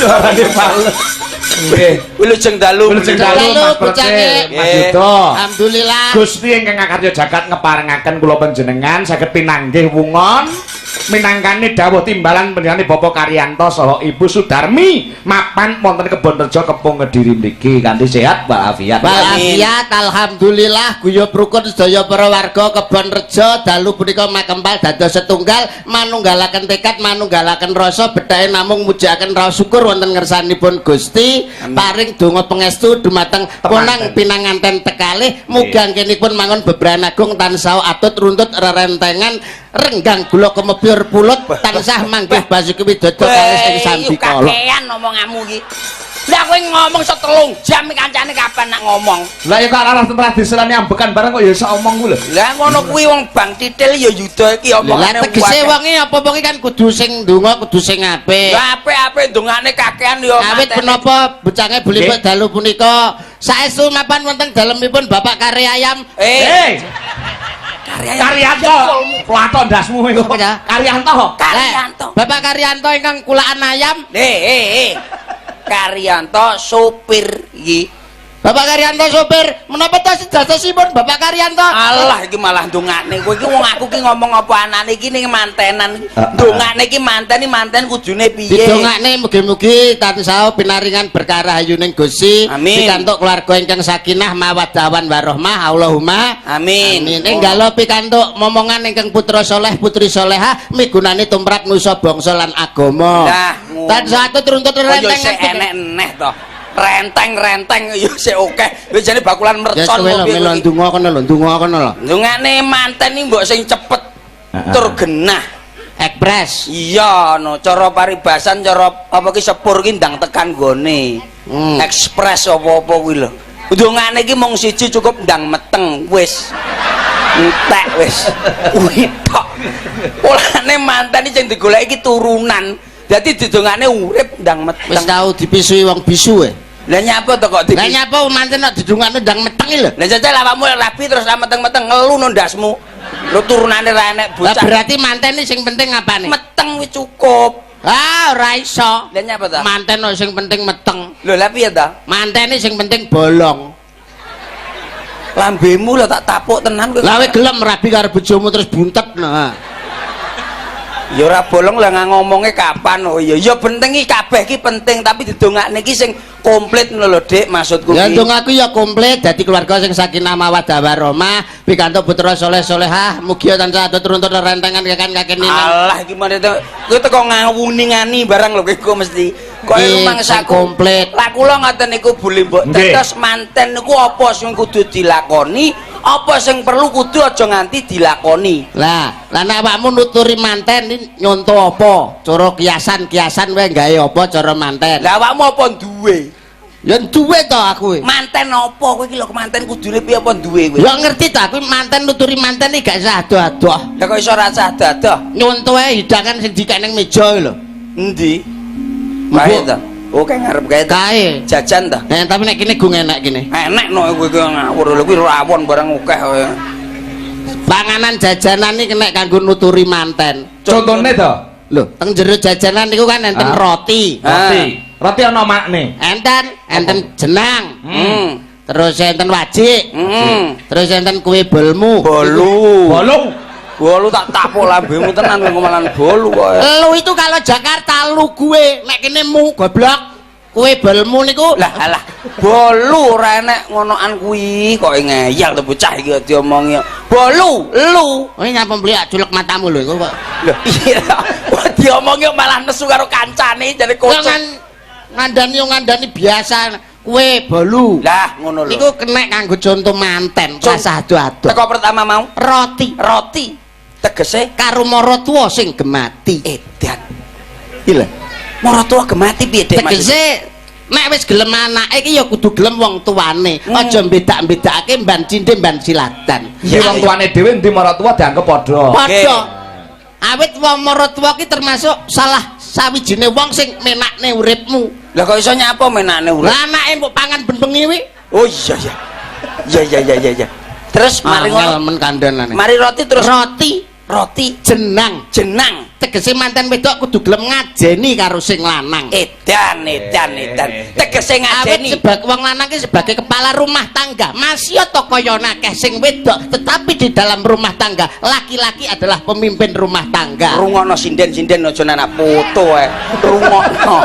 Suarane fales. Nggih. Wilujeng dalu. Wilujeng dalu Mas Percil, Mas Yuda. Alhamdulillah. Gusti ingkang ngakarya jagat ngeparengaken kula panjenengan saged pinanggih wungon minangkani dawuh timbalan panjenengane Bapak Karyanto saha Ibu Sudarmi mapan wonten Kebonrejo Kepung Kediri mriki kanthi sehat walafiat. Walafiat, alhamdulillah guyub rukun sedaya para warga Kebonrejo dalu punika makempal dados setunggal manunggalaken tekad manunggalaken rasa bethahe namung mujiaken raos syukur wonten ngersanipun Gusti paring donga pangestu dumateng konang pinanganten tekalih mugi anggenipun mangun bebrayan agung tansah atut runtut rerentengan renggang gula kemebur pulut tansah manggih basuki widodo kalis ing sambikala. Kakean omonganmu iki. Lah kowe ngomong setelung jam iki kancane kapan nak ngomong? Lah ya kok arah tradisional ambekan bareng kok ya iso omong ku lho. Lah ngono kuwi wong Bang Titil ya Yuda iki Lah omongane. tegese wong iki apa-apa ki kan kudu sing ndonga kudu sing apik. Lah apik-apik ndongane kakean ya. Awit menapa becange bulipun dalu punika saestu mapan wonten dalemipun Bapak Karyayam. Eh, Karyanto, plato ndasmu iku. Karyanto. Karyanto. Bapak Karyanto ingkang kulaan ayam. Karyanto sopir iki. Bapak Karyanto sopir, menapa ta sejatosipun Bapak Karyanto? Alah iki malah ndongakne kowe iki wong aku ki ngomong apa anane iki ning mantenan. Ndongakne iki manten iki manten kudune piye? Didongakne mugi-mugi tansah pinaringan berkah rahayuning Gusti, pikantuk keluarga ingkang sakinah mawaddah warahmah. Allahumma amin. Amin. Enggalo pikantuk momongan ingkang putra soleh putri solehah migunani tumrap nusa bangsa lan agama. Tansah runtut renteng enek-enek to. Renteng-renteng ya sik akeh. Wis jane bakulan mercon kok piye. Ya ndonga kono lho, ndonga kono lho. Ndongane manten iki mbok sing cepet tur genah. Ekspres. Iya, no cara paribasan cara apa ki sepur ki ndang tekan gone. Ekspres apa-apa kuwi lho. Ndongane iki mung siji cukup ndang meteng wis. Entek wis. Kuwi tok. Polane manten iki sing digoleki iki turunan. Dadi didongane urip ndang meteng. Wis tau dipisui wong bisu e. Lah nyapa to kok dipisu? Lah nyapa manten kok didongane ndang meteng iki lho. Lah jajal awakmu rabi terus ra meteng-meteng ngelu no ndasmu. Lho turunane ra enek bocah. Lah berarti manten iki sing penting apane? Meteng wis cukup. Ah ora iso. Lah nyapa to? Manten kok sing penting meteng. Lho lah piye to? Manten iki sing penting bolong. Lambemu lho tak tapuk tenan kowe. Lah kowe gelem rabi karo bojomu terus buntet nah. Ya ora bolong lah ngomonge kapan. Oh iya ya penting iki kabeh iki penting tapi didongakne iki sing komplit ngono lho Dik maksudku. Ya ndongaku ya komplit dadi keluarga sing sakinah mawaddah warahmah pikantuk putra soleh solehah mugi tansah runtut rentengan kaken kakeninan. Alah iki mane to kowe teko ngawuningani barang lho kowe mesti koyo rumangsaku komplit. Lah kula ngoten niku buli mbok tetes manten niku apa sing kudu dilakoni, apa sing perlu kudu aja nganti dilakoni. Lah, lah nek awakmu nuturi manten nyonto apa? Cara kiasan-kiasan wae gawe apa cara manten? Lah awakmu apa duwe? Ya duwe to aku. Manten apa kowe iki lho manten kudune piye apa duwe kowe? Ya ngerti ta aku manten nuturi manten iki gak usah adoh-adoh. Lah kok iso ora usah adoh-adoh? Nyonto ae hidangan sing dikek ning meja lho. Endi? Kae ta. Oke ngarep kae. Kae. Jajan ta? Tapi nek kene gung enak kene. Enek no kowe iki ngawur lho kuwi rawon barang akeh kowe. Panganan jajanan iki kena kanggo nuturi manten. Contone to? Lho, teng jero jajanan niku kan enten roti. Roti. Roti ana makne. Enten, enten jenang. Terus enten wajik. Terus enten kue bolmu. Bolu. Bolu. Bolu tak tapuk lambemu tenan kowe malan bolu kok. Lu itu kalau Jakarta lu gue, nek kene mu goblok. Kue bolmu niku lah alah bolu ora enek ngonoan kuwi kok ngeyel to bocah iki diomongi. Bolu, lu. Oh nyapa mbli culek matamu lho iku kok. Lho piye to? Diomongi malah nesu karo kancane jare kocok. Ngandani yo ngandani biasa kue bolu. Lah ngono lho. Niku kenek kanggo conto manten, rasah ado-ado. Teko pertama mau roti. Roti. Tegese karo maratuwa sing gemati. Edan. Iki lho. Maratuwa gemati piye Dik? Tegese Nek wis gelem anake iki ya kudu gelem wong tuane. Aja mbedak-mbedakake mban cindhe mban silatan. Iki wong tuane dhewe endi maratuwa dianggep padha. Padha. Awit wong maratuwa ki termasuk salah sawijine wong sing menakne uripmu. Lah kok iso nyapa menakne urip? Lah anake mbok pangan ben bengi kuwi. Oh iya iya. Iya iya iya iya iya. Terus mari Angel ngono. men kandhanane. Mari roti terus Roti, roti jenang. Jenang. Tegese manten wedok kudu gelem ngajeni karo sing lanang. Edan edan edan. Tegese Awit ngajeni. sebagai wong lanang ki sebagai kepala rumah tangga, masih to kaya akeh sing wedok, tetapi di dalam rumah tangga laki-laki adalah pemimpin rumah tangga. Rungokno sinden-sinden aja nanak foto ae. Rungokno.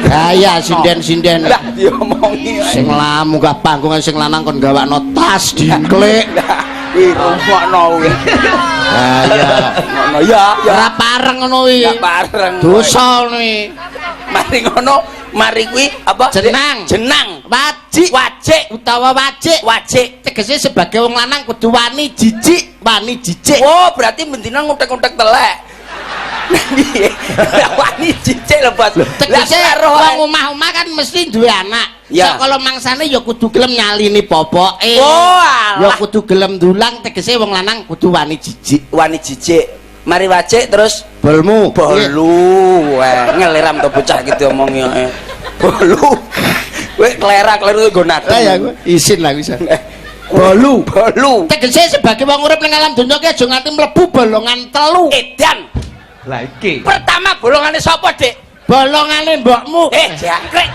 Gaya sinden-sinden. Lah diomongi ae. Sing lah munggah panggung sing lanang kon gawakno tas dingklik. Lah kuwi rungokno kuwi. Gaya. Rungokno ya ya. Ora pareng ngono kuwi. Ya pareng. Dosa ngono kuwi. Mari ngono, mari kuwi apa? Jenang. Jenang. Wajik Wajik. utawa wajik. Wajik. Tegese sebagai wong lanang kudu wani jijik, wani jijik. Oh, berarti bendina ngutek-ngutek telek. Piye? Lah wani jijik lho, Bos. Tegese roh wong omah-omah kan mesti duwe anak. Ya. So, kalau mangsane ya kudu gelem nyalini popoke. Oh, Ya alah. kudu gelem dulang, tegese wong lanang kudu wani jijik. Wani jijik. Mari wajik terus Bolmu. bolu. Weh, ngeliram to bocah gitu omongi ae. Bolu. Kowe klerak-kleru nggo nadem. Lah ya aku isin lah bisa. Bolu, bolu. Tegese sebagai wong urip ning alam donya ki aja nganti mlebu bolongan telu. Edan. Lah iki. Pertama bolongane sapa, Dik? Bolongane mbokmu. Eh, jangkrik.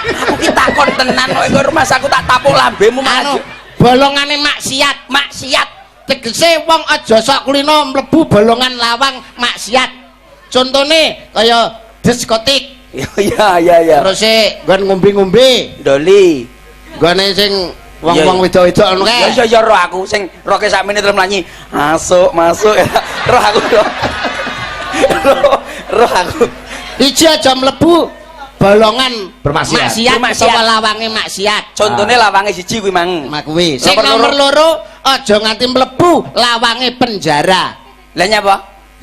Aku ki takon tenan kok iku rumah aku tak tapuk lambemu Anu, maju. bolongane maksiat. Maksiat. Tegese wong aja sok kulino mlebu bolongan lawang maksiat. Contone kaya diskotik, Iya, iya, iya. terus e nggon ngombe-ngombe, Doli. nggone sing wong-wong wedok-wedok ngono Ya kae. ya ya roh aku sing roke sakmene terus mlanyi. Masuk, masuk. Roh aku roh. Roh, roh aku. Iji aja mlebu bolongan Bermaksiat. maksiat Bermaksiat. utawa lawange maksiat. Contone lawange siji kuwi mang. Mak kuwi. Sing Nomor nomor loro aja nganti mlebu lawange penjara. Lah nyapa?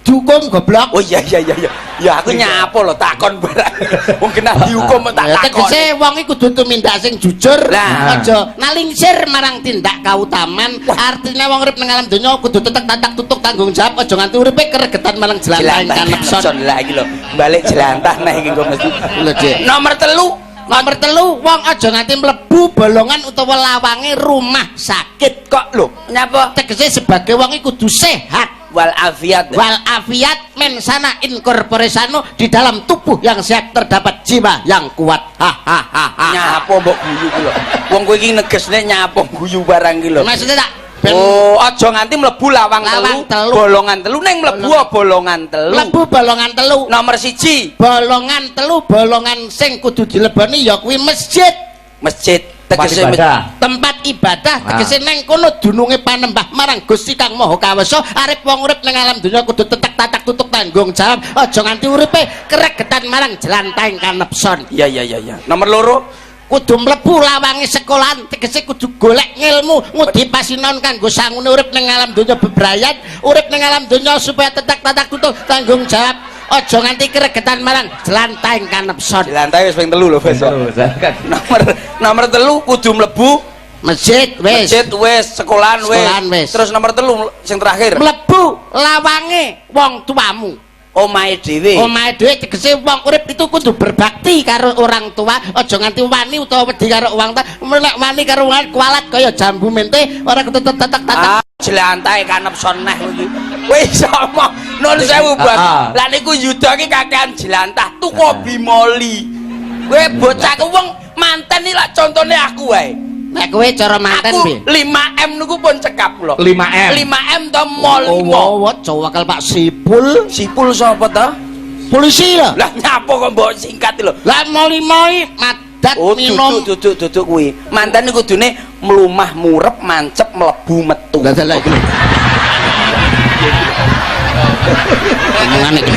Dihukum goblok. Oh iya iya iya iya. Ya aku nyapa lho takon barang. Wong kena dihukum kok tak Ya, takon. tegese wong iki kudu tumindak sing jujur, Lah. aja nalingsir marang tindak kautaman. Artine wong urip ning alam donya kudu tetek tatak tutuk tanggung jawab, aja nganti uripe keregetan marang jelantah Jelantah kanepson. lah iki lho. Balik jelantah nah iki engko mesti. Lho, Dik. Nomor telu Nomor telu, wong aja nganti mlebu bolongan utawa lawange rumah sakit. Kok lho nyapa? Tegese sebagai wong iki kudu sehat Wal afiat. wal afiat men sana in corpore sano, di dalam tubuh yang sehat terdapat jiwa yang kuat. Hahaha. Nyapa mbok guyu ku lho. Wong kowe iki negesne nyapa guyu barang iki lho. Maksudnya tak ben Oh, aja nganti mlebu lawang Lawang telu, telu. bolongan telu ning mlebu bolongan telu. Mlebu bolongan telu. Nomor siji, Bolongan telu, bolongan sing kudu dileboni ya kuwi masjid, masjid. Tempat Tegese ibadah. Tempat ibadah, tegese neng kono dununge panembah marang Gusti Kang Maha Kawasa. Arep wong urip ning alam donya kudu tetek tatak tutuk tanggung jawab, aja nganti uripe keregetan marang jelantahing kanepson. Iya iya iya iya. Nomor loro, Kudu mlebu lawange sekolahan, tegese kudu golek ngilmu ngudi pasinon kanggo sangune urip ning alam donya bebrayan, urip ning alam donya supaya tetek tatak tutuk tanggung jawab, aja nganti keregetan marang jelantahing kanepson. Jelantah wis ping telu lho, Bos. Nomor nomor telu kudu mlebu Masjid wis. Masjid wis, sekolahan wis. Sekolahan wis. Terus nomor telu sing terakhir, Mlebu lawange wong tuamu. Omahe dhewe. Omahe dhewe, tegese wong urip itu kudu berbakti karo orang tua, aja nganti wani utawa wedi karo wong tua. Nek wani karo wong kualat kaya jambu mente ora ketetek tetek tatak. Ah, jelantahe kanepson neh iki. Kowe iso omong nun sewu, Bos. Ah, ah. Lah niku Yuda ki kakean jelantah tuku bimoli. Kowe bocah ku wong manten iki lak contone aku wae. Nek kowe cara manten Aku piye? 5M niku pun cekap lho. 5M. 5M to mol Oh, 5. oh, cowok Pak Sipul. Sipul sapa to? Polisi lho. Lah nyapa kok mbok singkat lho. Lah mol lima iki madat Oh, minum. duduk duduk duduk kuwi. Manten niku kudune mlumah murep mancep mlebu metu. Lah lah iki lho. Omongane iki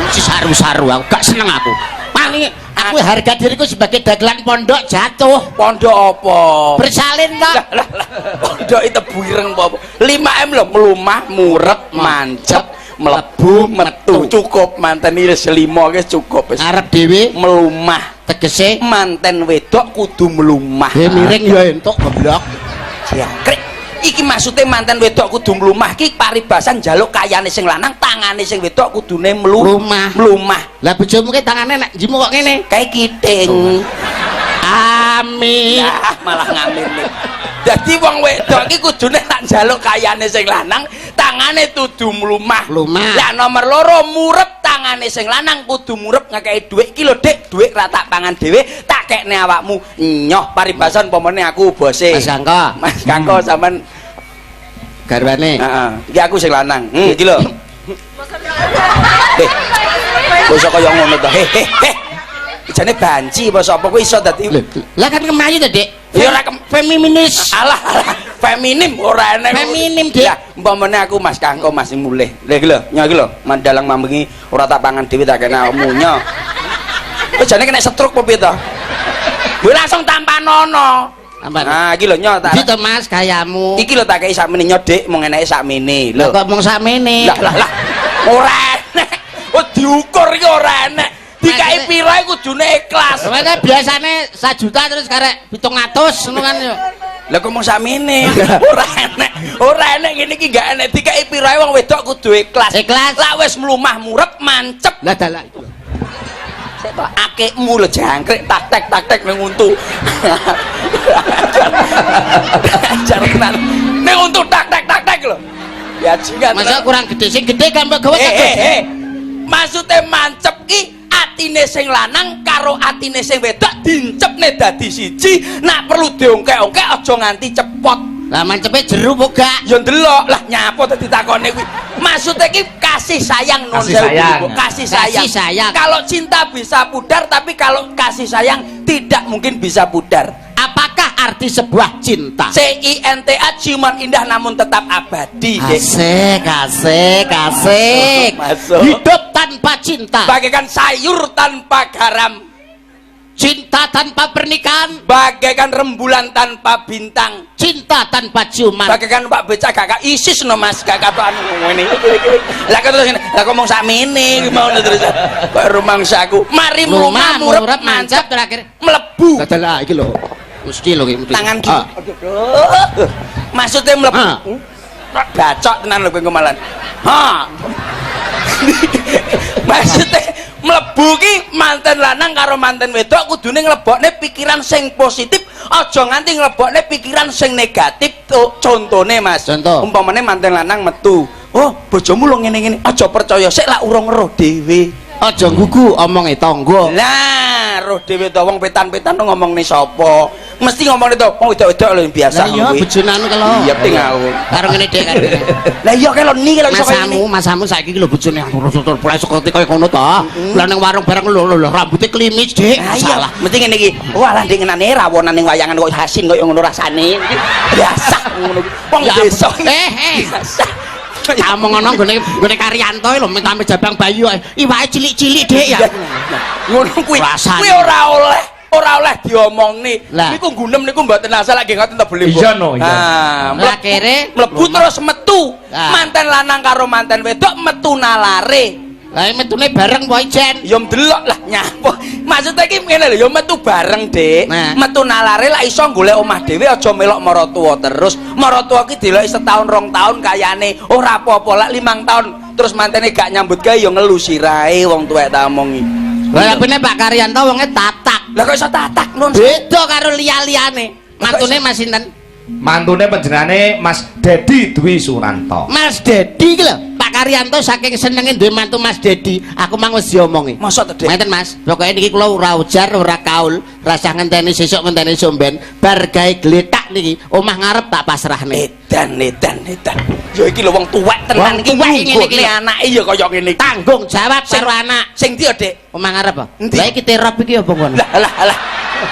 mesti saru-saru, aku gak seneng aku. Paling aku harga diriku sebagai dagelan pondok jatuh. Pondok apa? Bersalin kok. Lah lah lah. Pondok itu tebu ireng apa? 5M lho, mlumah murep mancep mlebu metu. Cukup manten iki wis 5 wis cukup wis. Arep dhewe Melumah. Tegese Manten wedok kudu mlumah. Miring ya entuk goblok. Jangkrik. Iki maksude manten wedok kudu mlumah ki paribasan njaluk kayane sing lanang, tangane sing wedok kudune Mlumah. mlumah. Lah bojomu ki tangane nek njimu kok ngene. Kayak kiting. Amin. Ya, malah ngamin nih. Dadi wong wedok iki kudune tak njaluk kayane sing lanang, tangane kudu mlumah. Mlumah. Lah nomor loro murep tangane sing lanang kudu murep ngekeki dhuwit iki lho Dik, dhuwit ra tak pangan dhewe, tak kekne awakmu. Nyoh paribasan pomone aku bose. Mas Kangko. Mas Kangko sampean Garwane. heeh, iki aku sing lanang. Iki lho. Eh. Kok iso kaya ngono to? He he he. Jane banci apa sapa kuwi iso dadi Lah kan kemayu to, Dik. Ya ora feminis. Alah, alah, feminim ora enek. Feminim, Dik. Ya, umpamane aku Mas Kangko Mas mulih. Lha iki lho, nyo iki lho, mandalang mambengi ora tak pangan dhewe tak kena awakmu nyo. Wis jane kena stroke apa piye to? Kowe langsung tampanono. Tampan. Nah, iki lho nyo tak. Ndi to Mas gayamu? Iki lho tak kei sakmene nyo, Dik, mung eneke sakmene. Lho. Lah kok mung sakmene? Lah lah lah. Ora enek. Oh diukur iki ora enek. Dikai pira iku kudune ikhlas. Lah biasane 1 juta terus karek 700 ngono kan yo. Lah kok mung sakmene? Ora enek. Ora enek ngene iki gak enek. Dikai pira wong wedok kudu ikhlas. Ikhlas. Lah wis mlumah murep mancep. Lah dalah iku. Sik to akikmu lho jangkrik tak-tek ning untu. Ajar tenan. Ning untu tak-tek lho. Ya jingan. Masa kurang gede sing gede gampang gawe. Maksude mancep ki atine sing lanang karo atine sing wedok dincepne dadi siji, nak perlu diongkek-ongkek aja nganti cepot. Lah mancepe jeru apa gak? Ya ndelok, lah nyapa dadi takone kuwi. Maksude ki kasih sayang non Kasih sayang. Kasih sayang. Kasih sayang. Kalau cinta bisa pudar, tapi kalau kasih sayang tidak mungkin bisa pudar. Apakah arti sebuah cinta? C I N T A ciuman indah namun tetap abadi. Dek. Asik, asik, asik. Masuk. Hidup tanpa cinta. Bagaikan sayur tanpa garam, Cinta tanpa pernikahan, bagaikan rembulan tanpa bintang, cinta tanpa ciuman. Bagaikan Pak Becak gak ISIS no Mas, gak katokan ngene. Lah kok terus ngene, lah kok mong sakmene iki mau terus. Kok rumangsaku. Mari Mlumah mlumah murep murep mancep mancep terakhir. mlebu. Lah dalah iki lho. Mesti lho iki mesti. Tangan kiri. Ah. Aduh. Maksudnya mlebu. Ah. Bacok tenan lho kowe kemalan. Ha. Maksudnya mlebu ki manten lanang karo manten wedok kudune nglebokne pikiran sing positif, aja nganti nglebokne pikiran sing negatif. Contone Mas. Contoh. Umpamane manten lanang metu. Oh, bojomu lho ngene-ngene. Aja percaya sik lak urung weruh dhewe. Aja nggugu omonge tangga. Lah, roh dhewe to wong petan-petan ngomongne sapa? Mesti ngomongne to wong wedok-wedok lho biasa Lah iya ngono kuwi. bojone anu kalau. Iya ting aku. Karo ngene Dik karo ngene. Lah iya kelo ni kelo iso kaya Masamu, ngene. masamu saiki iki lho bojone terus plesok kaya ngono to. Lah ning warung bareng lho lho rambute klimis Dik. Lah iya, Salah. mesti ngene iki. Wah, lah ndek ngenane rawonan ning wayangan kok hasin koyo ngono rasane. Biasa ngono kuwi. Wong Ya desa. ampun. Biasa. Tak omong ngono nggone Karyanto lho minta jabang bayi iwake cilik-cilik Dik ya. Ngono kuwi. Rasane. Kuwi ora oleh diomongne. Lah. Niku gunem niku mboten asal lagi ngoten to beli. Iya, no, iya. Ah, Lah, akhire mlebu terus metu. Lah. Manten lanang karo manten wedok metu nalare. Lah metune bareng wae Jen. Ya ndelok lah nyapa. Maksudnya iki ngene lho, ya metu bareng, Dik. Nah. Metu nalare lah iso golek omah dhewe aja melok maratuwa terus. Maratuwa ki deloki setahun rong tahun kayane ora apa-apa lak 5 tahun terus mantene gak nyambut gawe ya ngelu sirahe wong tuwek tak omongi. Lah apene Pak Karyanto wonge tatak. Lah kok iso tatak nun? Beda karo liya-liyane. Mantune Mas sinten? Mantune panjenengane Mas Dedi Dwi Suranto. Mas Dedi iki lho. Pak Karyanto saking senenge duwe mantu Mas Dedi, aku mang wis diomongi. Mosok to, Dik? Ngeten Mas, pokoke niki kula ora ujar, ora kaul, rasah ngenteni sesuk ngenteni somben, bar gawe gletak niki omah ngarep tak pasrahne. Edan, edan, edan. Ya iki lho wong tuwek tenan Wong iki tuwek ngene iki lho. anake ya kaya ngene iki. Tanggung jawab karo anak. Sing ndi ya, Dik? Omah ngarep apa? Endi? Lah iki terop iki apa ngono? Lah lah lah.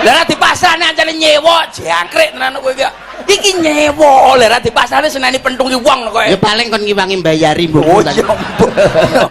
Lah ra dipasrahne ancane nyewa jangkrik tenan kowe iki. Iki nyewa, lah ra dipasrahne seneni pentungi wong kowe. Ya paling kon ngiwangi mbayari mbok. Oh iya, mbok.